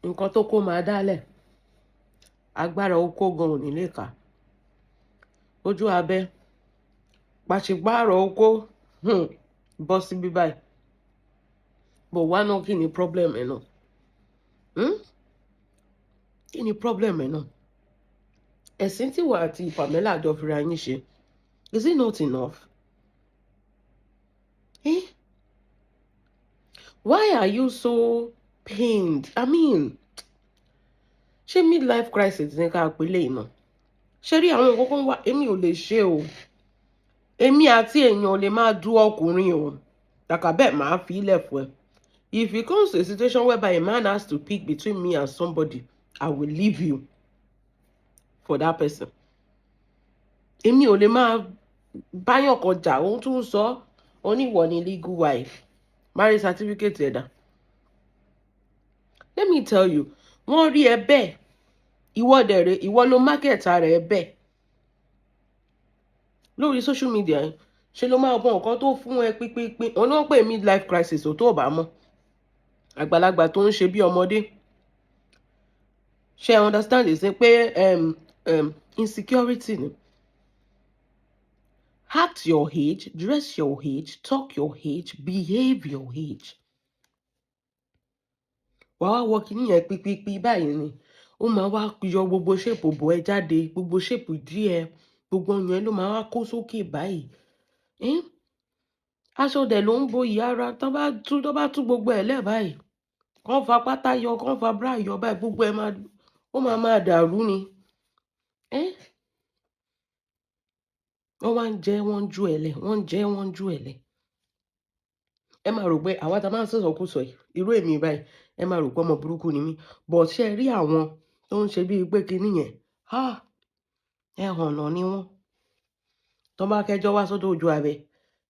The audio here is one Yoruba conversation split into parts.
Nǹkan tó kó máa dálẹ̀, agbára okó gan ò ní lè kà. Ojú abẹ, pàṣípààrọ̀ okó bọ́ síbí báyìí. But wá náà, kí ni problem ẹ̀ náà? Hmm? Kí ni problem ẹ̀ náà? Ẹ̀sìn tí wà àti Pamela jọ fira yín ṣe, is it not enough? Eh? Why are you so pained? I mean, ṣé midlife crisis ní ká pè léyìí náà? Ṣé rí àwọn nǹkan kan wà, èmi ò lè ṣe o. Èmi àti èèyàn ò lè máa du ọkùnrin o. Kàkà bẹ́ẹ̀, máa fi ilẹ̀ fún ẹ. If it comes to a situation whereby a man has to pick between me and somebody, I will leave you for that person. Èmi ò lè máa báyọ̀ kan jà. Òun tún sọ oníwọ̀ ní legal wife, marriage certificate ẹ̀dá. Let me tell you, wọ́n rí ẹ bẹ́ẹ̀, ìwọ dẹ̀rẹ̀, ìwọ ló market ara ẹ bẹ́ẹ̀ lórí social media yẹn. Ṣe ló máa bọ nǹkan tó fún ẹ pínpínpín? Òun ló ń pè midlife crisis. Ò tó bá mọ̀, àgbàlagbà tó ń ṣe bí ọmọdé, ṣe understand ṣe pé insecurity ni. Act your age, dress your age, talk your age, behave your age. Wàá wá wọ kíní yẹn pípípí báyìí ni, ó máa wá yọ gbogbo shape òbò ẹ jáde, gbogbo shape ìdí ẹ, gbogbo ọyàn ẹ ló máa wá kó sókè báyìí. Eh? Aṣọ dẹ̀ ló ń bo ìyá ara. Tó bá tú gbogbo ẹ̀ lẹ́ báyìí, kàn fa pátá yọ, kàn fa bra yọ báyìí, gbogbo ẹ̀ máa, ó máa máa dàrú ni. Eh? Wọ́n wá ń jẹ, wọ́n ń ju ẹ̀ lẹ̀, wọ́n ń jẹ, wọ́n ń ju ẹ̀ lẹ̀. Ẹ máa rò pé àwa tá a máa ń sọ̀sọkúsọ yìí, irú èmi báyìí, ẹ máa rò pé ọmọ burúkú ni mí. But ṣé ẹ rí àwọn tó ń ṣe bíi pé kinní yẹn? Ah! Ẹhànnà ni wọ́n. Tó bá kẹjọ wá sọ́dọ̀ ojú abẹ,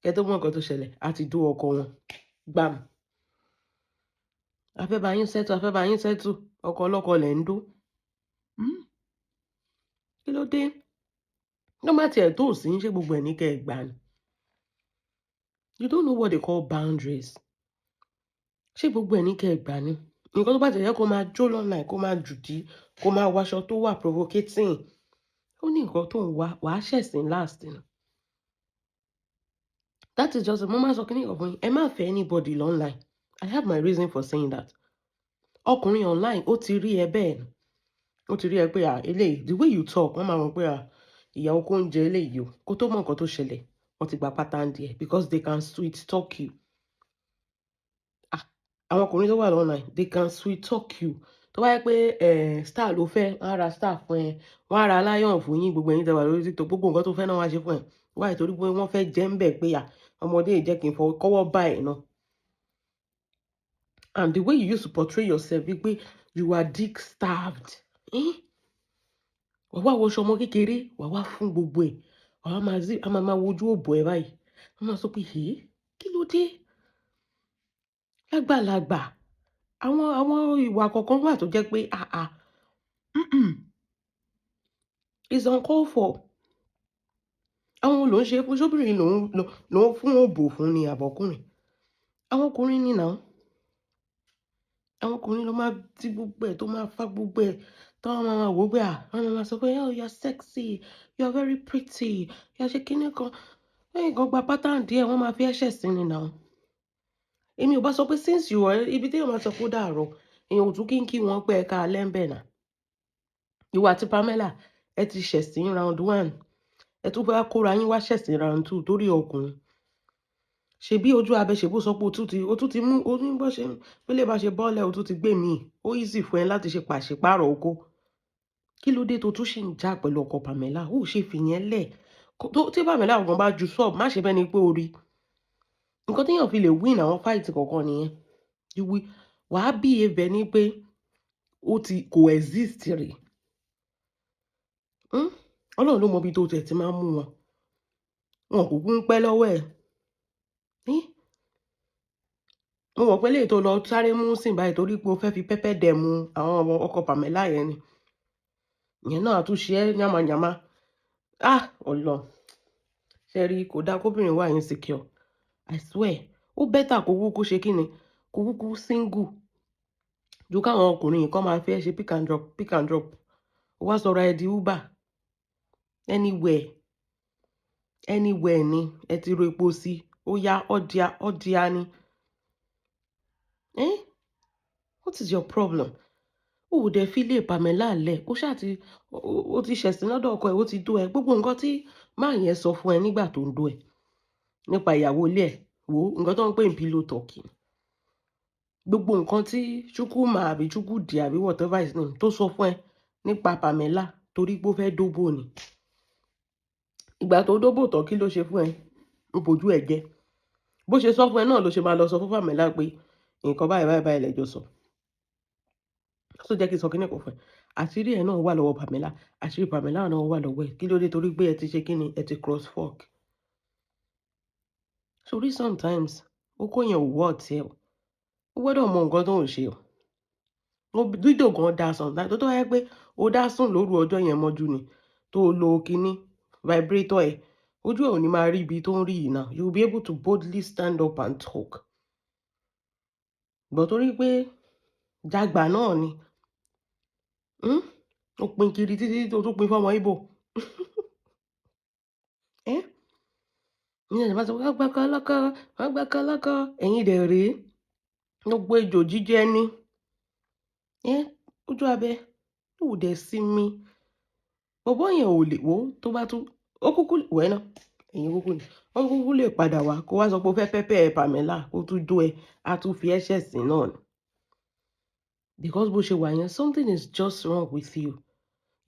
kẹ́ tó mọ̀ nǹkan tó ṣẹlẹ̀, á ti dó ọkọ wọn. Gbàm. A fẹ́ bá yín settle, a fẹ́ bá yín settle. Ọkọ ọlọ́kọ lẹ̀ ń dó. Hmm? Kí ló dé? Ló má tiẹ̀ tó sí ń ṣe gbogbo ẹ̀ ní kẹ́ ẹ gbà ni. You don't know what they call boundaries. Ṣé gbogbo ẹ̀ ní kẹ́ ẹ gbà ni? Nǹkan tó bá ti yẹ kó máa jó lọ́nà ẹ̀, kó máa jùdí, kó máa wọṣọ tó wà provocating. Ó ní nǹkan tó ń wá, wàá ṣẹ̀sín last ni. That is just, mo máa sọ kíní kan fún yín. Ẹ má fẹ́ anybody online. I have my reason for saying that. Ọkùnrin online, ó ti rí ẹ bẹ́ẹ̀ ni. Ó ti rí ẹ pé, à, eléyìí, the way you talk, wọ́n máa mọ̀ pé, à, ìyàwó kó ń jẹ eléyìí o. Kó tó mọ̀ nǹkan tó ṣẹlẹ̀, wọ́n ti gba pátá ń díẹ̀ because they can sweet talk you. Ah, àwọn ọkùnrin tó wà online, they can sweet talk you. Tó bá yẹ pé star ló fẹ́, wọ́n á ra star fún ẹ, wọ́n á ra lion fún yín, gbogbo ẹ̀yin tẹ́ wà lórí TikTok, gbogbo nǹkan tó fẹ́ náà wá ṣe fún ẹ. Why? Torí pé wọ́n fẹ́ jẹ́ ń bẹ̀ pé, à, ọmọdé yìí jẹ́ kí n fọwọ́ kọ́wọ́ bá ẹ̀ náà. And the way you used to portray yourself wípé you are dick starved. Eh? Wà wá wọṣọ ọmọ kékeré, wà wá fún gbogbo ẹ̀. Wà wá máa zi, a máa máa wojú òbò ẹ báyìí. Wọ́n máa sọ pé, "Hey, kí ló dé?" Lágbàlagbà, àwọn ìwà kọ̀ọ̀kan wà tó jẹ́ pé, ah ah, it's uncalled for. Àwọn wo ló ń ṣe fún? Ṣóbìnrin ló ń fún òbò fún ni àbọ̀kùnrin? Àwọn ọkùnrin ní now. Àwọn ọkùnrin ló máa tí gbogbo ẹ̀, tó máa fá gbogbo ẹ̀, tó máa máa wò pé, à, wọ́n máa máa sọ pé, "Oh, you are sexy, you are very pretty, you are ṣe kíní kan." Lẹ́yìn kan gba pattern díẹ̀, wọ́n máa fi ẹ̀ṣẹ̀ sí ni now. Èmi ò bá sọ pé since you are ibi tí èèyàn máa sọ pé ó dàárọ̀, èèyàn ò tún kí ń kí wọn pé ẹ ká alẹ́ ń bẹ̀ náà. Ìwọ àti Pamela, ẹ ti ṣẹ̀sín round one, ẹ tún fẹ́ kóra yín wá ṣẹ̀sín round two torí ọkùnrin. Ṣebí ojú abẹ ṣe bó sọ pé o tún ti mú o ní bó ṣe pélé bá ṣe bọ́ọ̀lẹ̀, o tún ti gbé mi. Ó easy fún ẹ láti ṣe pàṣípàrọ̀ oko. Kí ló dé tó tún ṣì ń jà pẹ̀lú ọkọ Pamela? Ó ṣe fìyẹn lẹ̀. Tí Pamela gan bá ju sub, má ṣe bẹ́ẹ̀ ni pé o rí. Nǹkan tí èèyàn fi lè win àwọn fight kọ̀ọ̀kan nìyẹn. You will, wàá behave bẹ́ẹ̀ ni pé ó ti kò exist rí. Hmm? Ọlọ́run ló mọ ibi tó tẹ̀ tí máa ń mú wọn. Wọn kò kú ń pẹ́ lọ́wọ́ ẹ̀. Eh? Mo mọ̀ pé léyìí tó lọ sáré mú sìn báyìí torí pé o fẹ́ fi pepper dem àwọn ọmọ ọkọ Pamela yẹn ni. Ìyẹn náà tún ṣe é yàmàyàmá. Ah! Ọlọ́run. Ṣé rí, kò dá kóbìnrin wà insecure. I swear. Ó better kó kúkú ṣe kíni, kó kúkú single. Ju káwọn ọkùnrin yìí kọ́ máa fẹ́ ṣe pick and drop, pick and drop. Ó wá sọ̀rọ̀ ẹ di Uber. Anywhere, anywhere ni ẹ ti ro epo sí, ó yá, ọ̀díà ọ̀díà ni. Eh? What is your problem? Ó ò dẹ̀ fi ilé Pamela lẹ̀, ó ṣáà ti, ó ti ṣẹ̀sín lọ́dọ̀ ọkọ ẹ̀, ó ti dó ẹ. Gbogbo nǹkan tí máa yẹn sọ fún ẹ nígbà tó ń dó ẹ nípa ìyàwó ilé ẹ̀, wo nǹkan tó ń pè ní pillow talking. Gbogbo nǹkan tí Chukwuma àbí Chukwudi àbí whatever his name tó sọ fún ẹ nípa Pamela, torí pé ó fẹ́ dóbò ni. Ìgbà tó dóbò tán, kí ló ṣe fún ẹ? Ó bojú ẹ jẹ́. Bó ṣe sọ fún ẹ náà ló ṣe máa lọ sọ fún Pamela pé nǹkan báyìí báyìí báyìí lẹ́jọ́ sọ. So jẹ́ kí n sọ kíní kan fún ẹ. Àṣírí ẹ̀ náà wà lọ́wọ́ Pamela, àṣírí Pamela náà wà lọ́wọ́ ẹ̀. Kí ló dé? Torí pé ẹ ti ṣe kíni, ẹ ti cross fuck. Torí sometimes okó yẹn ò worth ẹ o. Ó gbọ́dọ̀ mọ nǹkan tó ń ṣe o. Dídò gan da sometimes. Tó yẹ pé ó dá sùn lóru ọjọ́ yẹn mọ́jú ni, tó lo kíní vibrator ẹ̀, ojú ẹ̀ ò ní máa rí ibi tó ń rí yìí now. You will be able to boldly stand up and talk. But torí pé jàgbà náà ni, Ó pín kiri títí tó tún pín fún ọmọ Igbo. Eh? Ní ẹ̀jẹ̀ bá sọ pé wọ́n gbà kan lọ́kọ, wọ́n gbà kan lọ́kọ, ẹ̀yin dẹ̀ rèé. Gbogbo ejò jíjẹ ni. Eh? Ojú abẹ, ó dẹ̀ sí mi. Bọ̀bọ́ yẹn ò lè wò tó bá tún, ó kúkú wẹ̀ náà, ẹ̀yin kúkú ni. Ó kúkú lè padà wá kó wá sọ pé ó fẹ́ pepper Pamela, kó tún dó ẹ, á tún fi ẹ́ ṣẹ̀sín náà ni. Because bó ṣe wà yẹn, something is just wrong with you.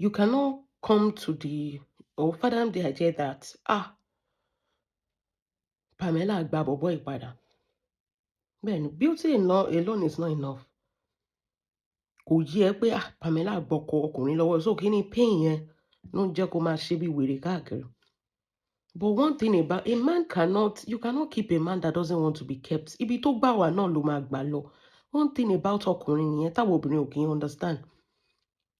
You cannot come to the or fathom the idea that, ah, Pamela gba bọ̀bọ́ yìí padà. Bẹ́ẹ̀ni, beauty alone is not enough. Kò yé ẹ pé, ah, Pamela gbọ́kọ ọkùnrin lọ́wọ́, so kí ni pain yẹn ló ń jẹ́ kó máa ṣe bí wèrè káàkiri. But one thing about a man, cannot, you cannot keep a man that doesn't want to be kept. Ibi tó gbà wá náà ló máa gbà lọ. One thing about ọkùnrin nìyẹn táwọn obìnrin ò kì í understand.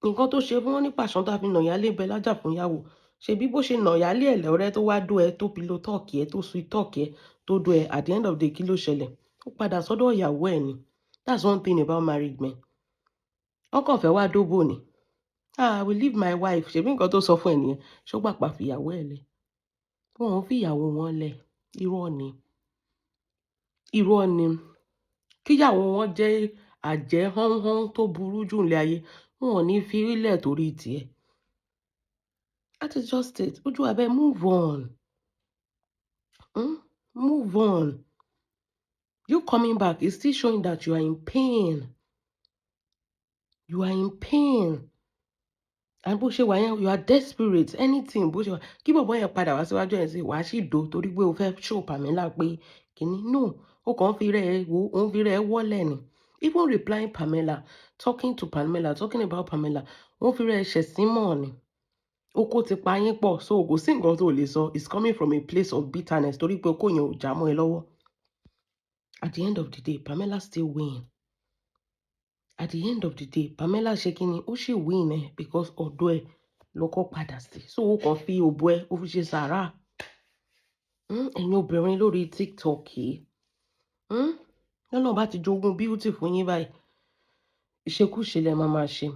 Nǹkan tó ṣe fún wọn ní pàṣán tá a fi nà ìyálé bẹ lájà fún ìyàwó. Ṣebí bó ṣe nà ìyálé ẹ̀ lọ́rẹ́ tó wá dó ẹ, tó pillow talk ẹ, tó sweet talk ẹ, tó dó ẹ, at the end of the day, kí ló ṣẹlẹ̀? Ó padà sọ́dọ̀ ìyàwó ẹ̀ ni. That's one thing about married men. Wọ́n kàn fẹ́ wá dóbò ni. "Ah, I will leave my wife." Ṣebí nǹkan tó sọ fún ẹ nìyẹn. Ṣó pàpà fi ìyàwó ẹ̀ lẹ̀? Wọn ò fi ìyàwó wọn lẹ̀. Irọ́ ni. Irọ́ ni. Kíyàwó wọn jẹ́ àjẹ́ hánhán tó burú jù nílé ayé, wọn ò ní fi í lẹ̀ torí tiẹ̀. That is just it. Ojú abẹ, move on. Move on. You coming back is still showing that you are in pain. You are in pain. And bó ṣe wà yẹn, you are desperate. Anything bó ṣe wà. Kí bọ̀bọ́ yẹn padà wá síwájú ẹ̀ sí, wàá sì dó torí pé o fẹ́ show Pamela pé kíní. No, o kàn ń fi rẹ̀ wo, o ń fi rẹ̀ wọ́lẹ̀ ni. Even replying Pamela, talking to Pamela, talking about Pamela, ó ń fi rẹ̀ ṣẹ̀sín mọ́ ni. Oko ti pa yín pọ̀, so kò sí nǹkan tó lè sọ. It's coming from a place of bitterness torí pé okó yẹn ò já mọ́ ẹ lọ́wọ́. At the end of the day, Pamela still win. At the end of the day, Pamela ṣe kíni, ó sì win ẹ because ọ̀dọ̀ ẹ ló kọ́ padà sí. So ó kàn fi òbò ẹ, ó fi ṣe sàrà. Ẹ̀yin obìnrin lórí TikTok yìí. Lọ́nà bá ti jogún beauty fún yín báyìí, ìṣekúṣe lẹ máa máa ṣe.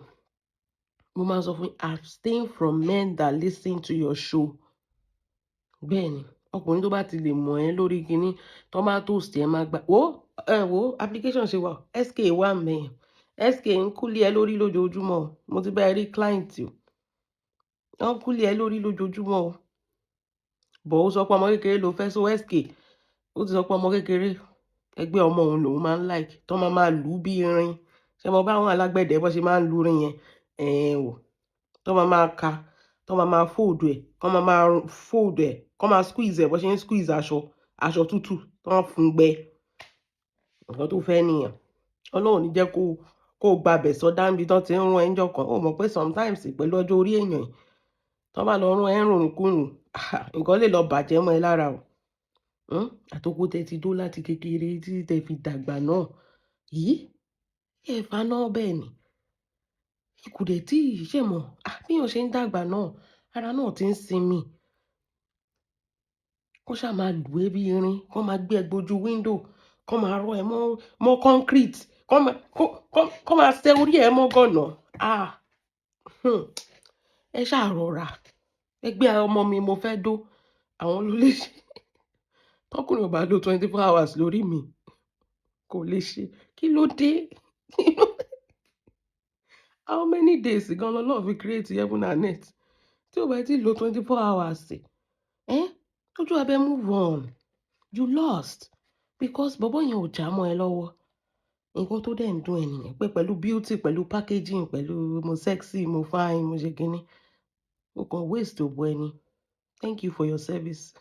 Mo máa sọ fún yín, abstain from men that listen to your show. Bẹ́ẹ̀ni, ọkùnrin tó bá ti lè mọ̀ ẹ́ lórí kíní, tó bá toast ẹ máa gbà. Wo, ẹ wo application ṣe wà, SK wà mẹ́yìn. SK ń kúlé ẹ lórí lójoojúmọ́. Mo ti bá ẹ rí client o. Wọ́n ń kúlé ẹ lórí lójoojúmọ́ o. But ó sọ pé ọmọ kékeré ló fẹ́, so SK ó ti sọ pé ọmọ kékeré ẹgbẹ́ ọmọ òun lòun máa ń like, tó máa máa lù ú bí irin. Ṣé mo bá àwọn alágbẹ̀dẹ bó ṣe máa ń lu irin yẹn? Ẹ̀n o. Tó máa máa ka, tó máa máa fold ẹ̀, kó máa máa fold ẹ̀, kó máa squeeze ẹ̀ bó ṣe ń squeeze aṣọ, aṣọ tútù tó ń fún gbẹ. Nǹkan tó fẹ́ nìyẹn. Ọlọ́run ò ní jẹ́ kó gba abẹ̀ sọdá níbi tí wọ́n ti ń rún ẹ ńjọ́ kan. Ó mọ̀ pé sometimes pẹ̀lú ọjọ́ orí èèyàn yìí, tí wọ́n bá lọ rún ẹ ń rùnrùnkúrùn, nǹkan lè lọ bàjẹ́ mọ́ ẹ lára o. Àtòkò tẹ ti dó láti kékeré títí tẹ fi dàgbà náà. Yìí, ẹ faná bẹ́ẹ̀ ni. Kò dẹ̀ tí ì ṣe mọ̀. Ah, bí èèyàn ṣe ń dàgbà náà, ara náà ti ń sinmi. Kó ṣá máa lù ẹ́ bí irin, kó máa gbé ẹ gbojú window, kó máa rọ́ ẹ mọ́, mọ́ concrete. Kọ́ máa ṣe orí ẹ̀ mọ́ gànà. Ah, Ẹ ṣáà rọra. Ẹgbẹ́ ọmọ mi mo fẹ́ dó. Àwọn ló lè ṣe. Tọkùnrin ò bá lo 24 hours lórí mi, kò lè ṣe. Kí ló dé? How many days gan l'Ọlọ́run fi create heaven and earth? Tí o bá ti lo 24 hours, eh? Ojú abẹ, move on. You lost because bọ̀bọ́ yẹn ò já mọ́ ẹ lọ́wọ́. Nǹkan tó dẹ̀ ń dùn ẹ nìyẹn pé pẹ̀lú beauty, pẹ̀lú packaging, pẹ̀lú mo sexy, mo fine, mo ṣe kíní. O kàn waste òbò ẹni. Thank you for your service.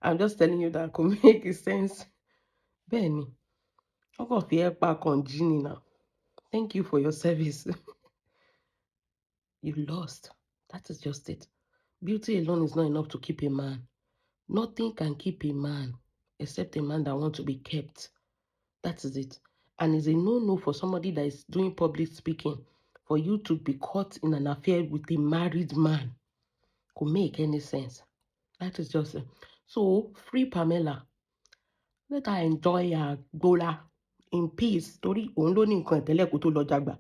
I'm just telling you that could make sense. Bẹ́ẹ̀ ni, wọ́n kàn fi ẹ́ pa kànjí ni now. Thank you for your service. You lost. That is just it. Beauty alone is not enough to keep a man. Nothing can keep a man except a man that wants to be kept. That is it. And it's a no-no for somebody that is doing public speaking for you to be caught in an affair with a married man. Could make any sense. That is just it. So free Pamela. Let her enjoy her gbola in peace. Torí òun ló ní nǹkan ìtẹ́lẹ̀ kó tó lọ jàgbà.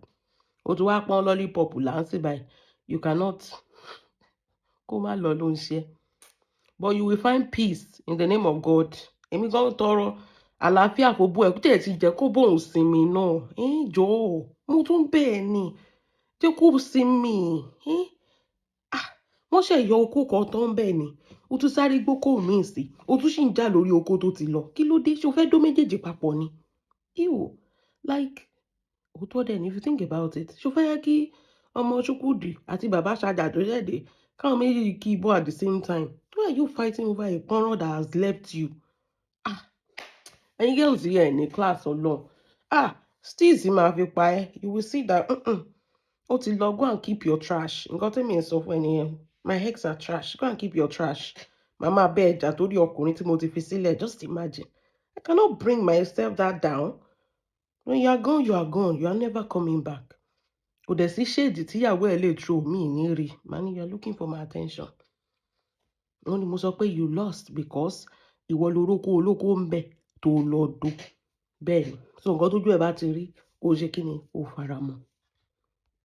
Ó tún wá pọ́n lollipop là ń sì báyìí. You cannot kó má lọ ló ń ṣe. But you will find peace in the name of God. Èmi gan tọrọ àlàáfíà kó bó ẹ kó tẹ̀ ti jẹ́ kó bóun sinmi náà. Ẹ jọ̀ọ́, mo tún bẹ́ẹ̀ ni. Jẹ́ kó sinmi. Ah, wọ́n ṣe yọ okó kan tán bẹ́ẹ̀ ni. Ó tún sáré gbókò míì sí. Ó tún sì ń jà lórí okó tó ti lọ. Kí ló dé? Ṣé o fẹ́ dó méjèèjì papọ̀ ni? Ew. Like, òótọ́ dẹ̀ ni if you think about it. Ṣé o fẹ́ kí ọmọ Chukwudi àti bàbá Ṣàjà tó ṣẹ̀dé káwọn méjèèjì kí ibò at the same time? Why are you fighting over a pọ́nrán that has left you? Ah, ẹ̀yin girls yìí, ẹ̀ ní class ọlọ́run. Ah, steez máa fi pa ẹ́. You will see that ó ti lọ. Go and keep your trash. Nǹkan tí mi ń sọ fún ẹ nìyẹn. My ex are trash. Go and keep your trash. Màmá bẹ́ ẹja torí ọkùnrin tí mo ti fi sílẹ̀. Just imagine. I cannot bring myself that down. When you are gone, you are gone. You are never coming back. Kò dẹ̀ sí shade tíyàwó ẹ̀ lè throw mí ní rí. Màá ní you are looking for my attention. Wọ́n ní mo sọ pé you lost because ìwọ lórókó olóko ń bẹ̀ tó lọ dó. Bẹ́ẹ̀ ni. So nǹkan tójú ẹ̀ bá ti rí, kó ṣe kí ni, ó fara mọ́.